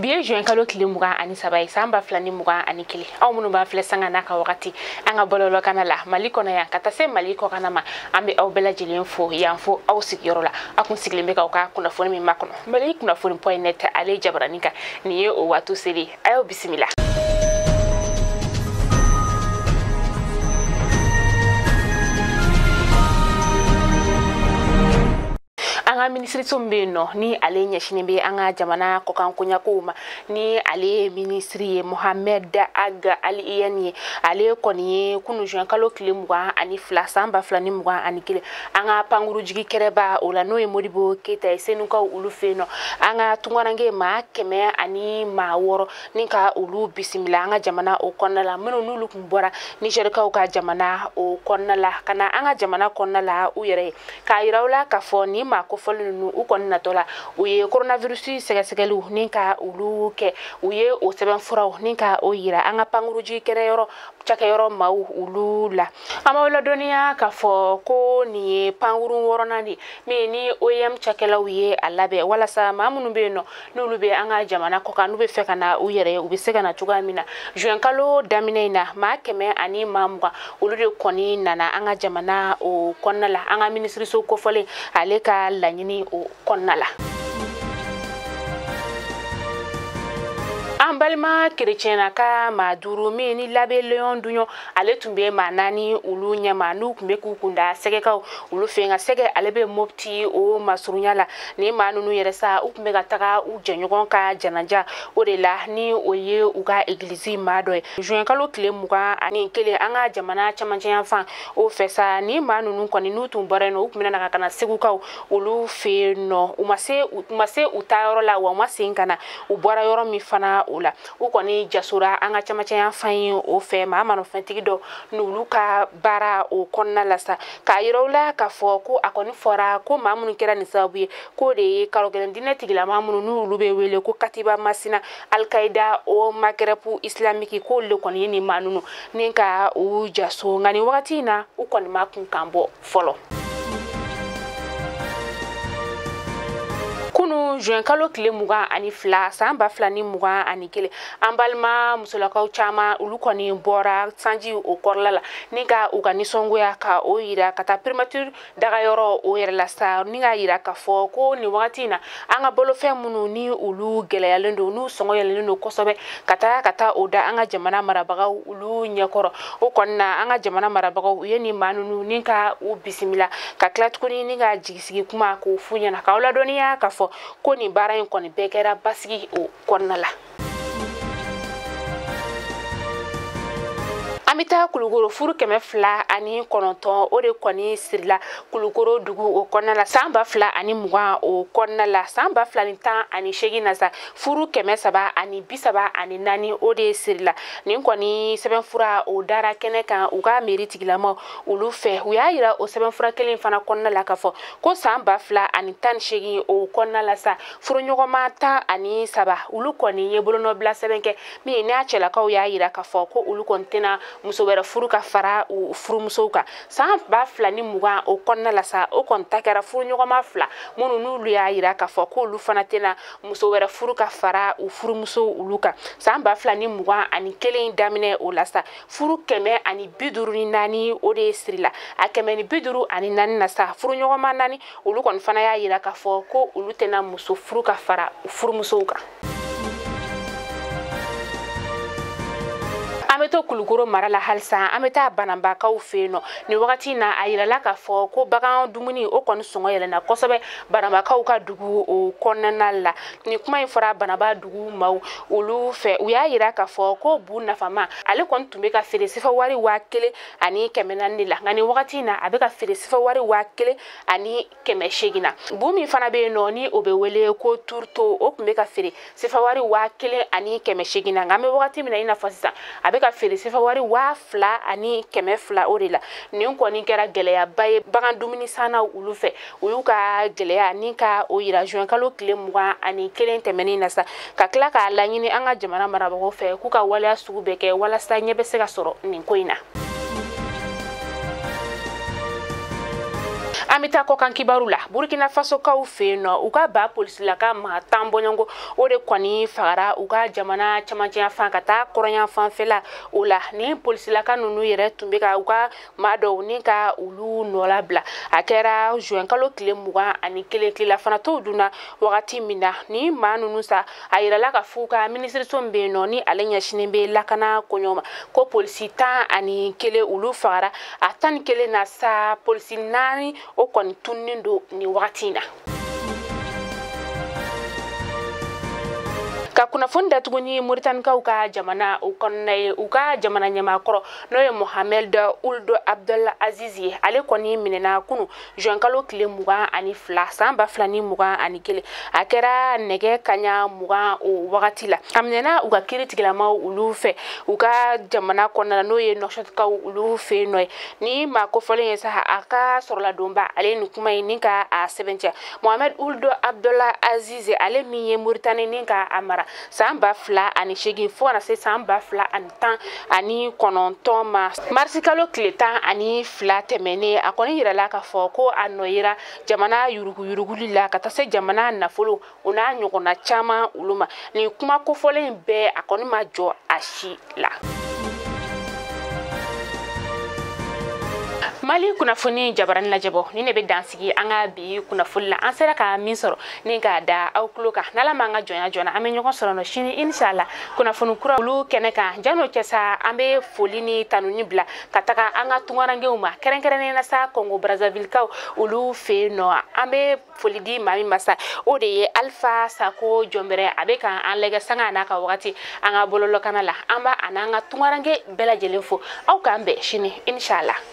Bi ye juin kalo tile 23 ye san 2021. Aw minnu b'an filɛ sanga n'a ka wagati an ka bɔlɔlɔkana la Mali kɔnɔ yan ka taa se Mali kɔkanna ma, an bɛ aw bɛɛ lajɛlen fo yan fo aw sigiyɔrɔ la. Aw kun sigilen bɛ k'aw ka kunnafoni min makɔnɔ Mali kunnafoni point net ale jabarani kan, nin ye o waati selen. A y'aw bisimila. An ka minisiriso min bɛ yen nɔ ni ale ɲɛsinnen bɛ an ka jamana kɔkan koɲakow ma, ni ale ye minisiri ye Mohamed Ag Aliyɛn ye, ale kɔni ye kunun juin kalo tile 22 san 2021 an ka pankurujigi kɛrɛba o la n'o ye Modibo Keyita ye Senukaw olu fɛ yen nɔ, an ka tunkaranke maa 106 ni ka olu bisimila an ka jamana o kɔnɔna la, minnu n'olu tun bɔra Nizɛrikaw ka jamana o kɔnɔna la ka na an ka jamana kɔnɔna la u yɛrɛ ye, k'a yira u la k'a fɔ ni maa kofɔlen ninnu u kɔni natɔ la u ye coronavirus sɛgɛsɛgɛliw ni ka olu kɛ, u ye o sɛbɛnfuraw ni ka o yira an ka pankurujigi kɛnɛyɔrɔ cakɛyɔrɔ maaw olu la. An b'aw ladɔnniya k'a fɔ ko nin ye pankurun wɔɔrɔnan de min ni OIM cakɛlaw ye a labɛn walasa maa minnu bɛ yen nɔ n'olu bɛ an ka jamana kɔkan n'u bɛ fɛ ka na u yɛrɛ ye, u bɛ se ka na cogoya min na. Juin kalo daminɛ in na maa 120 olu de kɔni nana an ka jamana o kɔnɔna la, an ka minisiriso kofɔlen ale ka laɲini o kɔnɔna la. An balima kerecɛnna ka maa 5 min ni Labe Leon Dunɲɔ ale tun bɛ maa 4 olu ɲɛma n'u tun bɛ k'u kunda sɛgɛkaw olu fɛ, nka sɛgɛ ale bɛ Mopti o masurunya la. Ni maa ninnu yɛrɛ sa u tun bɛ ka taga u jɛɲɔgɔn ka janaja o de la ni o ye u ka egilizi maa dɔ ye. Juin kalo tile 21 an ka jamana camancɛ yanfan o fɛ sa, ni maa ninnu kɔni n'u tun bɔra yen nɔ u tun bɛna na ka na Segukaw olu fɛ yen nɔ, u ma se u taayɔrɔ la, wa u ma segin ka na u bɔra yɔrɔ min fana o la. U kɔni jasora an ka camancɛ yanfan ye o fɛ maa manɔfɛntigi dɔ n'olu ka baara o kɔnɔna la sa, k'a yira u la k'a fɔ ko a kɔni fɔra ko maa minnu kɛra nin sababu ye k'o de ye karogɛlɛn diinɛ tigilama minnu n'olu bɛ wele ko Katiba Masina Alkaida o Maghreb islamique, k'olu de kɔni ye nin maa ninnu ni ka u jaso, nka nin wagati in na u kɔni ma kun kan bɔ fɔlɔ. Kunun juin kalo tile 22 san 2021 an balima musolakaw caman olu kɔni bɔra sanji o kɔrɔla la ni ka u ka nisɔngoya ka o yira ka taa primature dagayɔrɔ o yɛrɛ la sa, ni k'a yira k'a fɔ ko nin wagati in na an ka bolofɛn minnu ni olu gɛlɛyalen don n'u sɔngɔ yɛlɛlen don kosɛbɛ ka taa o da an ka jamana marabagaw olu ɲɛkɔrɔ. O kɔni na an ka jamana marabagaw u ye nin maa ninnu ni ka u bisimila ka tila tuguni ni ka jigisigi kuma k'o f'u ɲɛna, k'aw ladɔnniya k'a fɔ ko nin baara in kɔni bɛɛ kɛra basigi o kɔnɔna la. An bɛ taa Kulukoro, furu 209 o de kɔni sirila Kulukoro dugu o kɔnɔna la san 2020 o kɔnɔna la. San 2018 na sa furu 334 o de sirila. Nin kɔni sɛbɛnfura o dara kɛnɛ kan u ka mairie tigilamaw olu fɛ. U y'a yira o sɛbɛnfura kelen fana kɔnɔna la k'a fɔ ko san 2018 o kɔnɔna la sa furuɲɔgɔnma 13 olu kɔni ye bolonɔbila sɛbɛn kɛ min n'a cɛlakaw y'a yira k'a fɔ ko olu kɔni tɛna muso wɛrɛ furu ka fara u furumusow kan. San 2020 o kɔnɔna la sa o kɔni ta kɛra furuɲɔgɔnma 2 minnu n'olu y'a yira k'a fɔ k'olu fana tɛna muso wɛrɛ furu ka fara u furumusow olu kan. San 2021 daminɛ o la sa furu 154 o de sirila. A 154 na sa furuɲɔgɔnma 4 olu kɔni fana y'a yira k'a fɔ ko olu tɛna muso furu ka fara u furumusow kan. An bɛ to Kulukoro mara la halisa, an bɛ taa Bananbakaw fɛ yen nɔ. Nin wagati in na a yirala k'a fɔ ko bagan dumuni o kɔni sɔngɔ yɛlɛnna kosɛbɛ Bananbakaw ka dugu o kɔnɔna la. Nin kuma in fɔra Bananba dugu maaw olu fɛ. U y'a yira k'a fɔ ko bu nafama ale kɔni tun bɛ ka feere sifa wari 1400 de la, nka nin wagati in na a bɛ ka feere sifa wari 1800 na. Bu min fana bɛ yen nɔ ni o bɛ wele ko tourteau, o tun bɛ ka feere sifa wari 1800 na, nka an bɛ wagati min na i n'a fɔ sisan a bɛ ka feere sefa wari 2200 o de la. Nin kɔni kɛra gɛlɛyaba ye bagan dumuni sannaw olu fɛ, u y'u ka gɛlɛya ni ka o yira juin kalo tile 21 tɛmɛnen na sa, ka tila k'a laɲini an ka jamana marabagaw fɛ k'u ka waleya sugu bɛɛ kɛ walasa ɲɛ bɛ se ka sɔrɔ nin ko in na. An bɛ taa kɔkan kibaru la. Burkina Faso kaw fɛ yen nɔ, u ka ba polisilaka maa 10 bɔɲɔgɔnko o de kɔni fagara u ka jamana camancɛya fan ka taa kɔrɔnya fanfɛla o la. Ni polisilaka ninnu yɛrɛ tun bɛ ka u ka maa dɔw ni ka olu nɔla bila. A kɛra juin kalo tile 21 tilela fana t'o dunna wagati min na ni maa ninnu sa, a yirala ka f'u ka minisiriso min bɛ yen nɔ ni ale ɲɛsinnen bɛ lakana koɲɔ ma, ko polisi 11 olu fagara. A 11 na sa, polisi 4 o kɔni tununnen don nin wagati in na. Ka kunnafoni datugu ni Moritanikaw ka jamana o kɔnɔna ye, u ka jamana ɲɛmaakɔrɔ n'o ye Mohamed Ould Abdel Aziz ye, ale kɔni minɛna kunu juin kalo tile 22 san 2021. A kɛra nɛgɛ kaɲa 20 o wagati la. A minɛna u ka kiiritigilamaw olu fɛ u ka jamana kɔnɔna n'o ye Nouakchottkaw olu fɛ yen nɔ ye. Ni maa kofɔlen ye sa, a ka sɔrɔladonba ale nin kuma in ni ka a sɛbɛntiya. Mohamed Ould Abdel Aziz, ale min ye Moritani ni ka a mara san 2008 fo kana se san 2019 ma, marisi kalo tile 12 tɛmɛnen, a kɔni yirala k'a fɔ ko a nɔ yera jamana yuruguyuruguli la ka taa se jamana nafolo o n'a ɲɔgɔnna caman olu ma. Nin kuma kofɔlen in bɛɛ, a kɔni ma jɔ a si la. Mali kunnafoni jabarani lajɛbɔ ni ne bɛ dansigi an ka bi kunnafoni la. An sera ka min sɔrɔ ni k'a da aw tulo kan, n'ala m'an ka jɔnya joona, an bɛ ɲɔgɔn sɔrɔ nɔ sini inshallah kunnafoni kura olu kɛnɛ kan. Jan'o cɛ sa, an bɛ foli ni tanuni bila ka taga an ka tunkarankew ma, kɛrɛnkɛrɛnnenya la sa Congo Brazzaville kaw olu fɛ yen nɔ. An bɛ foli di maa min ma sa, o de ye Alpha Sako Jɔnbɛrɛ. A bɛ k'an lajɛ sanga n'a ka wagati an ka bɔlɔlɔkana la. An b'a a n'an ka tunkaranke bɛɛ lajɛlen fo. Aw k'an bɛn sini inshallah.